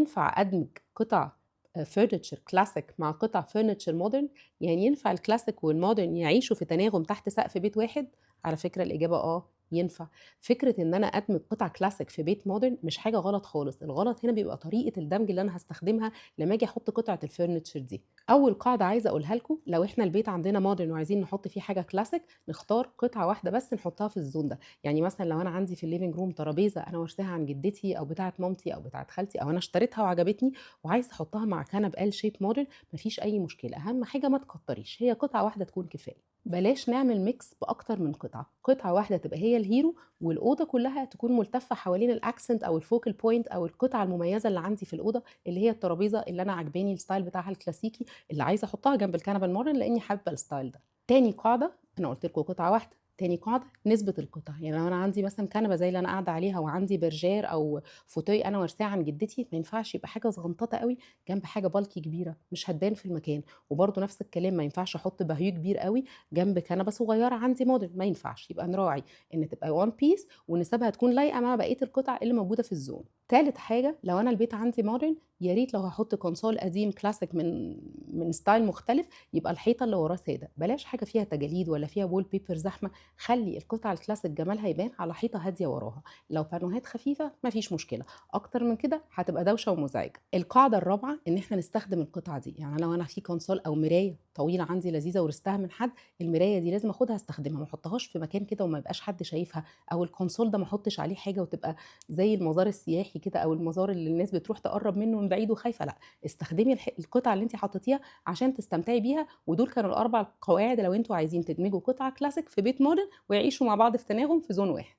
ينفع أدمج قطع furniture classic مع قطع furniture modern؟ يعني ينفع ال classic وال modern يعيشوا في تناغم تحت سقف بيت واحد؟ على فكرة الإجابة آه، ينفع. فكرة إن أنا أدمج قطع classic في بيت modern مش حاجة غلط خالص، الغلط هنا بيبقى طريقة الدمج اللي أنا هاستخدمها لمّا آجي أحط قطعة الfurniture دي. أول قاعدة عايزة أقولها لكم، لو إحنا البيت عندنا modern وعايزين نحط فيه حاجة classic، نختار قطعة واحدة بس نحطها في الzone ده. يعني مثلًا لو أنا عندي في الliving room ترابيزة أنا وارثاها عن جدتي أو بتاعة مامتي أو بتاعة خالتي أو أنا اشتريتها وعجبتني وعايزة أحطها مع كنب L shape modern، ما فيش أي مشكلة، أهم حاجة ما تكتريش، هي قطعة واحدة تكون كفاية. بلاش نعمل mix بأكتر من قطعة، قطعة واحدة تبقى هي ال hero والأوضة كلها تكون ملتفة حوالين الaccent أو الfocal point أو القطعة المميزة اللي عندي في الأوضة، اللي هي الترابيزة اللي أنا عاجباني الstyle بتاعها الكلاسيكي اللي عايزة أحطها جنب الكنبة الmodern لإني حابة الstyle ده. تاني قاعدة، أنا قُلت لكم قطعة واحدة، تاني قاعدة نسبة القطع، يعني لو أنا عندي مثلًا كنبة زي اللي أنا قاعدة عليها وعندي برجير أو fauteuil أنا وارثاه عن جدتي، ما ينفعش يبقى حاجة صغنططة أوي جنب حاجة bulky كبيرة، مش هتبان في المكان. وبرضه نفس الكلام، ما ينفعش أحط باهيو كبير أوي جنب كنبة صغيرة عندي modern، ما ينفعش، يبقى نراعي إن تبقى one piece ونسبها تكون لايقة مع بقية القطع اللي موجودة في الzone. تالت حاجة، لو أنا البيت عندي modern، يا ريت لو هاحط console قديم classic من style مختلف يبقى الحيطة اللي وراه سادة، بلاش حاجة فيها تجاليد ولا فيها wallpaper زحمة، خلّي القطع الclassic جمالها يبان على حيطة هادية وراها، لو بانوهات خفيفة ما فيش مشكلة، أكتر من كده هتبقى دوشة ومزعجة. القاعدة الرابعة إن إحنا نستخدم القطعة دي، يعني لو أنا في console أو مراية طويلة عندي لذيذة ورثتها من حد، المراية دي لازم آخدها أستخدمها، ما أحطهاش في مكان كده وما يبقاش حد شايفها، أو الconsole ده ما أحطش عليه حاجة وتبقى زي المزار السياحي كده أو المزار اللي الناس بتروح تقرّب منه من بعيد وخايفة، لأ، استخدمي القطعة اللي أنتِ حطيتيها عشان تستمتعي بيها. ودول كانوا ال4 قواعد لو أنتم عايزين تدمجوا قطعة classic في بيت modern ويعيشوا مع بعض في تناغم في zone واحد.